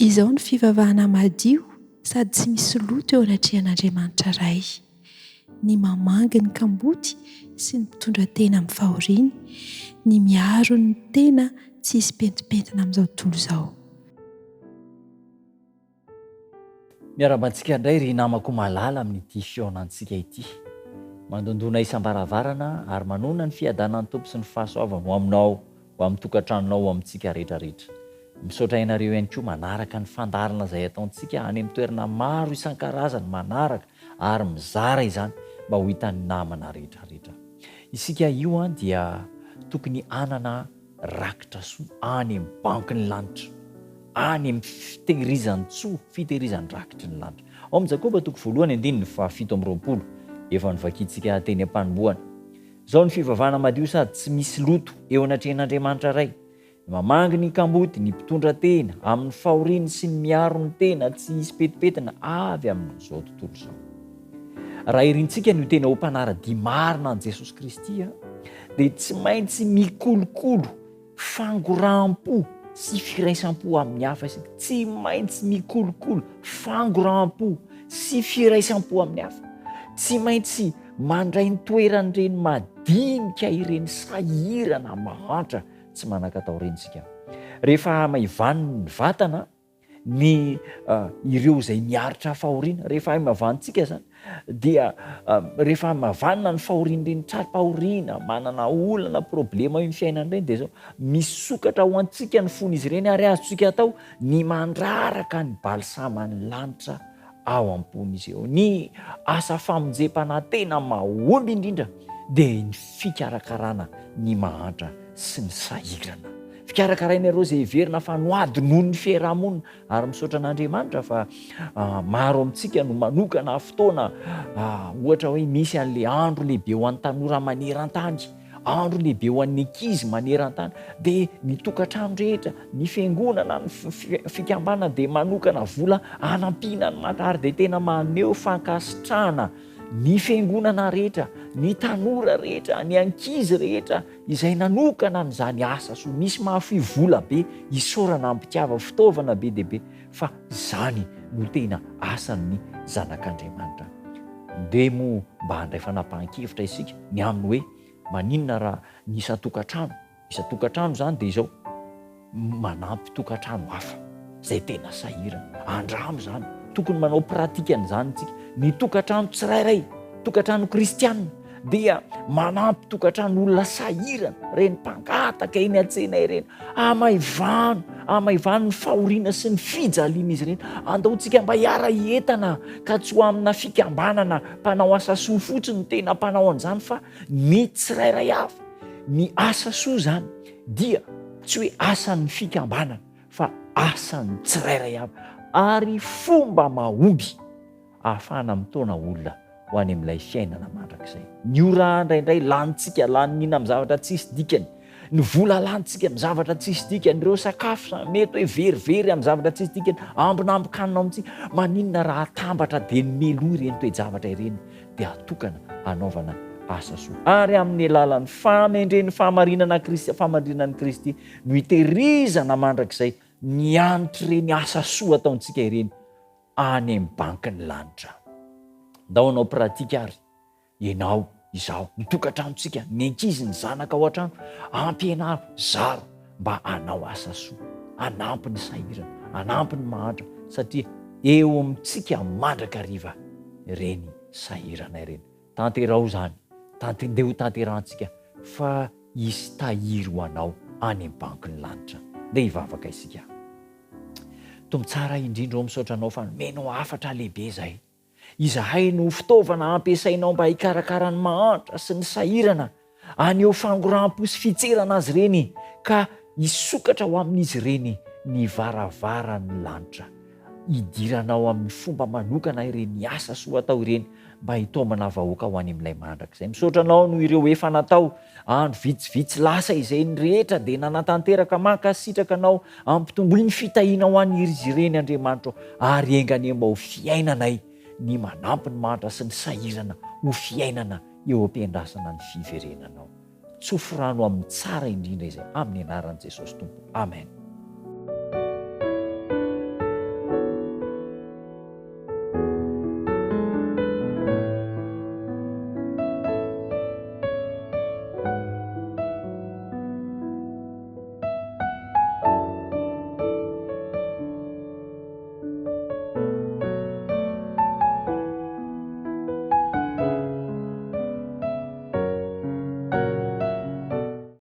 Izao no fivavahana madio sady tsy misy loto eo anatrehan'Andriamanitra Ray, ny mamangy ny kamboty sy ny mpitondra tena amin'ny fahoriany, ny miaro ny tena tsy hisy pentimpentina amin'izao tontolo izao. Miarahaba antsika indray ry namako malala amin'ity fihaonantsika ity. Mandondona isam-baravarana ary manonona ny fiadanan'ny Tompo sy ny fahasoavany ho aminao, ho amin'ny tokantranonao, ho amintsika rehetra rehetra. Misaotra ianareo ihany koa manaraka ny fandaharana izay ataontsika any amin'ny toerana maro isan-karazany manaraka ary mizara izany mba ho hitan'ny namana rehetra rehetra. Isika io dia tokony hanana rakitra soa any amin'ny bankin'ny lanitra, any amin'ny fitehirizan-tsoa, fitehirizan-drakitry ny lanitra. Ao amin'ny Jakoba toko voalohany andininy faha 27, efa novakintsika teny am-panombohana. Izao ny fivavahana madio sady tsy misy loto eo anatrehan'Andriamanitra Ray, ny mamangy ny kamboty, ny mpitondra tena amin'ny fahoriany sy ny miaro ny tena tsy hisy petipetina avy amin'izao tontolo izao. Raha irintsika ny ho tena ho mpanara-dia marina an'i Jesosy Kristy, dia tsy maintsy mikolokolo fangoraham-po sy firaisam-po amin'ny hafa isika. Tsy maintsy mikolokolo fangoraham-po sy firaisam-po amin'ny hafa. Tsy maintsy mandray ny toeran'ireny madinika ireny sahirana mahantra tsy manan-katao ireny isika. Rehefa hamaivanin'ny vatana, ny ireo izay miaritra fahoriana, rehefa haimavantsika izany dia rehefa haimavanina ny fahorian'ireny tratram-pahoriana, manana olana, problema eo amin'ny fiainana ireny dia izao, misokatra ho antsika ny fon'izy ireny ary azontsika atao ny mandraraka ny balsaman'ny lanitra ao am-pon'izy ireo. Ny asa famonjem-panahy tena mahomby indrindra dia ny fikarakarana ny mahantra sy ny sahirana. Fikarakaraina ireo izay heverina fa nohadinoin'ny fiarahamonina ary misaotra an'Andriamanitra fa maro amintsika no manokana fotoana ohatra hoe misy an'ilay andro lehibe ho an'ny tanora maneran-tany, andro lehibe ho an'ny ankizy maneran-tany dia ny tokantrano rehetra, ny fiangonana, ny fikambanana dia manokana vola hanampiana ny mahantra ary dia tena maneho fankasitrahana ny fiangonana rehetra, ny tanora rehetra, ny ankizy rehetra izay nanokana an'izany asa soa. Misy mahafoy vola be isaorana am-pitiavana, fitaovana be dia be, fa izany no tena asan'ny zanak'Andriamanitra. Ndeha moa mba handray fanapahan-kevitra isika ny amin'ny hoe maninona raha ny isan-tokantrano Isan-tokantrano izany dia izao, manampy tokantrano hafa izay tena sahirana. Andramo izany, tokony manao pratique an'izany isika. Ny tokantrano tsirairay, tokantrano kristiana dia manampy tokantrano olona sahirana, ireny mpangataka eny an-tsena ireny. Amaivano, amaivano ny fahoriana sy ny fijalian'izy ireny. Andao tsika mba hiara-hientana ka tsy ho amina fikambanana mpanao asa soa fotsiny no tena mpanao an'izany fa ny tsirairay avy. Ny asa soa izany dia tsy hoe asan'ny fikambanana fa asan'ny tsirairay avy ary fomba mahomby ahafahana mitaona olona ho any amin'ilay fiainana mandrakizay. Ny ora indraindray lanintsika laniniana amin'ny zavatra tsisy dikany, ny vola lanintsika amin'ny zavatra tsisy dikany, ireo sakafo mety hoe verivery amin'ny zavatra tsisy dikany, ambinambin-kanina ao amintsika, maninona raha atambatra dia ny meloa ireny toe-javatra ireny? dia atokana hanaovana asa soa. Ary amin'ny alalan'ny fahamendren'ny fahamarinana Kristy, fahamarinan'i Kristy no hitehirizana mandrakizay ny hanitr'ireny asa soa ataontsika ireny any amin'ny bankin'ny lanitra. Ndao hanao pratika ary, ianao, izaho, ny tokantranontsika, ny ankizy, ny zanaka ao an-trano, ampianaro, zaro mba hanao asa soa, hanampy ny sahirana, hanampy ny mahantra, satria eo amintsika mandrakariva ireny sahirana ireny. Tanteraho izany, tante, ndeha ho tanterahantsika fa hisy tahiry ho anao any amin'ny bankin'ny lanitra. Ndeha hivavaka isika. Tompo tsara indrindra ô, misaotra Anao fa nomenao hafatra lehibe izahay. Izahay no fitaovana ampiasainao mba hikarakara ny mahantra sy ny sahirana, haneho fangoraham-po sy fitserana azy ireny ka hisokatra ho amin'izy ireny ny varavaran'ny lanitra. Hidiranao amin'ny fomba manokana ireny asa soa atao ireny mba hitaomana vahoaka ho any amin'ilay mandrakizay. Misaotra anao noho ireo efa natao andro vitsivitsy lasa izay ny rehetra dia nanatanteraka mankasitraka anao ampitomboy ny fitahiana ho an'izy ireny Andriamanitra o ary enga anie mba ho fiainanay ny manampy ny mahantra sy ny sahirana ho fiainana eo am-piandrasana ny fiverenanao. Tsofy rano amin'ny tsara indrindra izay amin'ny anaran'i Jesosy Tompo. Amen.